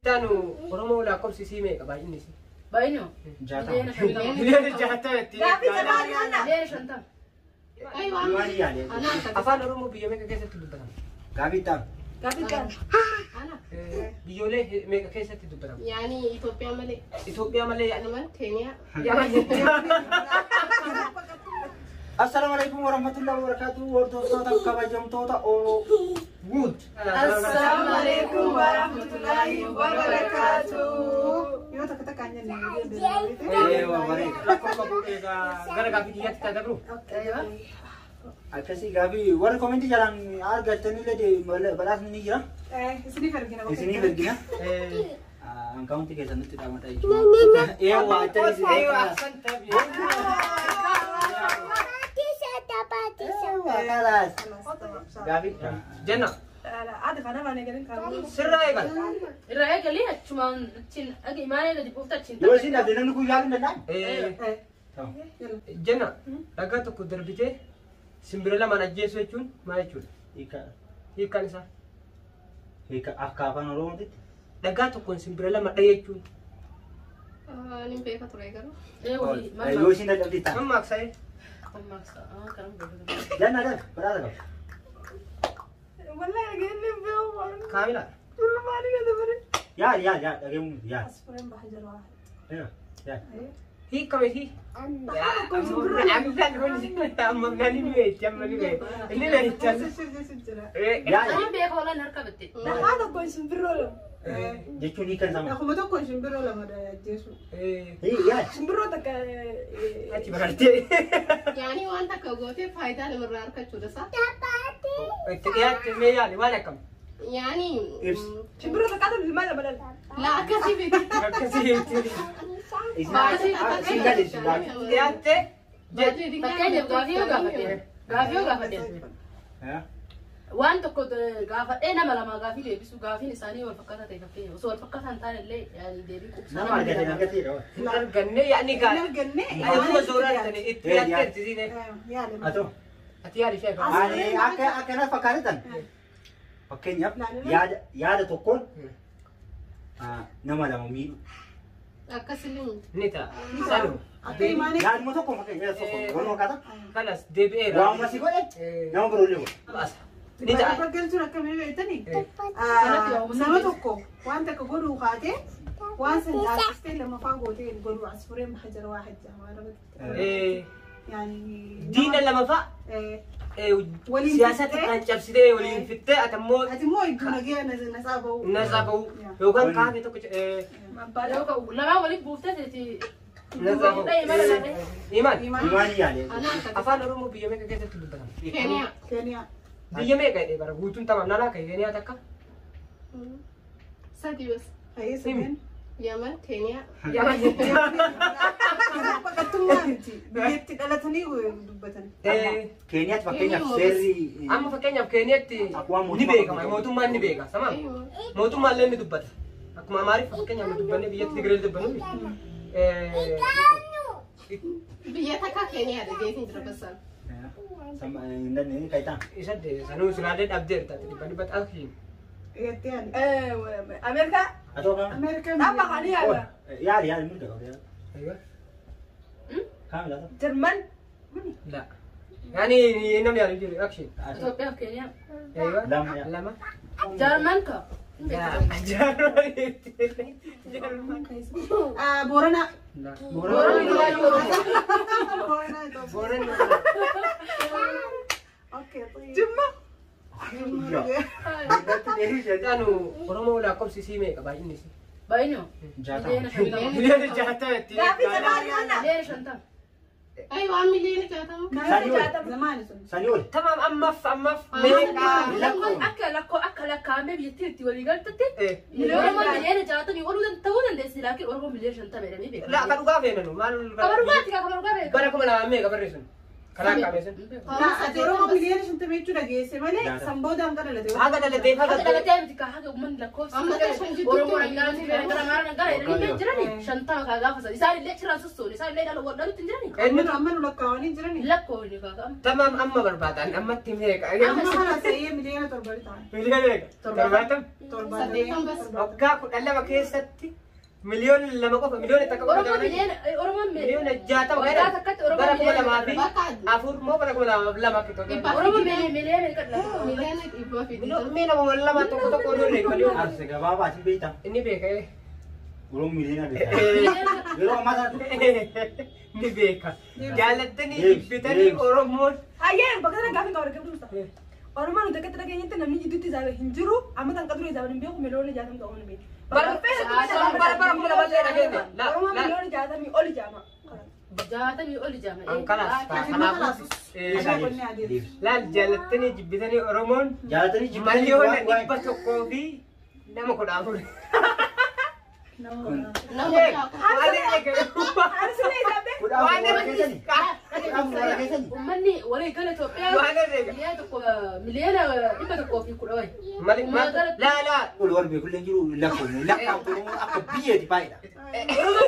Taanu Oromoo lakkoofsi isii meeqa baay'inni isii? Baay'inoo. 60. Miliyoona 60 itti. Gaaffii jabaa kana. Miliyoona 50. Imaan yaale. Afaan Oromoo biyya meeqa keessatti dubbatama? Gaaffii itti aanu. Gaaffii kana. Biyyoolee meeqa keessatti dubbatama? Yaani Itoophiyaa malee. Itoophiyaa malee yaani. Yaman, Keeniyaa. Yaman. Assalaamu alaikum warahmatullahi wabarakatuh. Hordoftoota kabajamtoota Good. Assalaamu alaikum warahmatullahi wabarakatuh. Yoo takka takkaan jenne. Eewa bareeda. Rakkoo qabu egaa gara gaaffii kiyyaatti taa dabru. Akkasii gaaffii warri comment jalaan argattanillee badhaasni ni jira. Isiniif ergina. Isiniif ergina. Account keessan nutti dhaamata jechuudha. Eewa akkasii. Eewa ahsanta. Eewa kalaas. Gaaffii. Jenna Adi kana malee galin kan. Sirraa eegal. Irraa eegalee achumaan achiin dhagi imaanee gadi buufta achiin. Yoo isin dhabde namni kun yaaluu hin danda'an? Jenna dhagaa tokko darbitee simbira lamaan ajjeessu jechuun maal jechuudha? Hiika. Hiikkaan isaa. Hiika akka afaan Oromootitti. Dhagaa tokkoon simbira lama dhaye jechuun. Ni beeka ture garuu. Yoo isin dadhabde ta'a. Mammaaksa. Mammaaksa. Kan beeka ture. Janna dha badhaasa qaba. Wallahi dhageenye beeku waan. Kaamila. Tullumaanii na dabare. Yaali yaali yaali dhageemuu miti yaali. عصفورين بحجر واحد. Yaali. Hiikka miti. Amma ni beekti inni beekti. Yaali. Ani beeka walaan harka batte. Dhagaa tokkoon simbirroo lama. Jechuun hiikan sama. Akkuma tokkoon simbirroo lama ajjeesu. Yaali. Simbirroo takka. Achi barartee. Yaani waan takka gootee faayidaa namarraa argachuudha isaa. Itti dhiyaatte mee yaali waan akkam. Yaani. Ibsi. Simbirroo takkaatu ilmaan lama dhala. Laa akkasii miti. Akkasii itti Isin gadi isin gadi. dhiyaatte. Fakkeenyaaf gaafii yoo gaafadhe. Gaafii yoo gaafadhe. Waan tokko gaafadhee nama lama gaafii deebisu gaafiin isaanii wal fakkaataa ta'e fakkeenya osoo wal fakkaataa hin taane illee yaani deebii quubsaa. Nama argate argateedha. Hin arganne yaani gaa. Hin arganne. Akkuma sooraan itti dhiyaatte siine. Yaali. Atoo. Ati yaali ishee. Ani akka akkana fakkaatetan. Fakkeenyaaf yaada yaada tokkoon nama lama miidhu. Akkasillee miti. Ni ta'a. Sanu. Akka imaanii. Yaaduma tokko fakkeenya tokko waluma fakkaata. Kanas deebi'eera. Waanuma si godhe nama biroo illee godhe. Baasa. Ni ta'a. Galchuun akkamii beektanii? Nama tokko waan takka godhuu kaatee waan san caalchistee lammaffaa gootee godhuu عصفورين بحجر واحد جamaara. Yani Diina lama fa'a siyaasatti kan cabsitee waliin fittee ati ammoo Ati immoo iddoo nagee nasaa bahu. Nasaa bahu yookaan kaafee tokko Lamaan waliin buuftee teeti. Nasaa bahu. Iman. Imaan yaale. Afaan Oromoo biyya meeqa keessatti dubbatama? Keeniyaa. Keeniyaa. Biyya meeqa jedhee bara guutuun tamam nalaa kan Keeniyaa takka. Sadi bas. Hayyee sadeen. Yaman, Keeniyaa. Yaman. Baqattummaa miti. Biyyatti dhalatanii dubbatan. Keeniyaatti fakkeenyaaf seerri Amma fakkeenyaaf Keeniyaatti Akkuma ni mootummaa beekama, mootummaan ni beeka sama mootummaan illee ni dubbata, akkuma Amaariif fakkeenyaaf nu dubbannee biyyatti Tigree dubbannu. Biyya takka Keeniyaadha jeetiin jira basaan. Hin dandeenye kayitaan. Isa sanuu silaallee dhabdeerta dhibba dhibba xaafii. Eeyyatti yaali. Ameerikaa. Atoo kam? Ameerikaa. Amma kan yaala. Yaali yaali mirga qabu yaali. Kaam laata? Jarman. La. Yani namni yaadu jiru action. Itoophiyaa fi Keeniyaa. Aywa. Lama yaa. Lama. Jaarman ka. Jarman. Jarman. Booranaa. La. Boorana Itoophiyaa Oromoo. Booranaa Itoophiyaa. Boorana. Okay. Jimma. Taanu Oromoo lakkoofsi isii meeqa baay'inni isii? Baay'inoo. 60. Miliyoona 60 itti. Gaaffii jabaa kana. Miliyoona 50. Ay waan miliyoona 60. Sanii ol. Zamaani sun. Sanii ol. Tamaam ammaaf ammaaf meeqa? Akka lakkoo akka lakkaa'amee biyyattiin itti walii galtutti Oromoo Oromoo miliyoona 60 oluu ta'uu dandeessi laakiin Oromoo miliyoona 50 jedhamee beekama. La ka dhugaa feenanu maal? Kama dhugaati kama dhugaa beekama. Bara 2000 meeqa barreessun? Karaa qabeessan. Ati Oromoo miliyoona 50 jechuu dhageesse malee sanboodaan hanga dhalate. Haga dhalatee Haga haga dhalatee miti kaa haga uummanni lakkoofsa. Amma shan jidduutti Oromoo dhangala'aa fi gara maara dhangala'aa jedhanii jirani 50 kaa gaafa sana. Isaan illee ciraan sossoon isaan illee dhala wal dhalutti hin jirani. Eenyutu Amma nu lakkaawanii jirani. Lakkoofni kaa amma. Tamaam amma barbaadan ammatti meeqa? Amma kana sa'ee miliyoona 7 ta'an. Miliyoona meeqa? 70. 70. Waggaa 12 keessatti miliyoona 2 qofa miliyoona 1 qofa Oromoo dabalatee miliyoona Oromoon miliyoona 60 Waggaa takkatti Oromoo bara kuma miliyoona lamaa fi afur moo bara 2002 akka Itoophiyaa. Oromoo miliyoona meeqa dhalate? 120,000. Miliyoona 2 tokko tokko oduu hin beeku. Arse gabaabaa asin beektaa? Inni beeka. Oromoo miliyoona beektaa. Yeroo ammaa sana Ni beeka. Jaalattanii Deebisi, jibbitanii deebisi. Oromoon Ayyee bakka sana gaaffii qaba argamtu musta. Oromoon nuti akkatti dhageenyetti namni jidduutti isaa hin jiru amma kan qaduree isaa hin beeku miliyoona 60 ta'uu ni beeku. Bara bara 2000 illee dhageenya. La Oromoon la miliyoona 60 ol ijaama. 60 ol ijaama. An kalaas kanaafuu laal jaalattanii jibbitanii Oromoon Jaalatanii jibbitanii miliyoona 100 fi nama 14. Harsulee isaa beeku. 14 warra keessanii? 14 warra keessanii? Uummanni walii gala Itoophiyaa Waan herreega. 110,000,000 wayi. Laa laa Ol warri beekullee jiru lakkoofne lakkaa'amtu Oromoon akka biyyeeti baay'eedha. Oromoo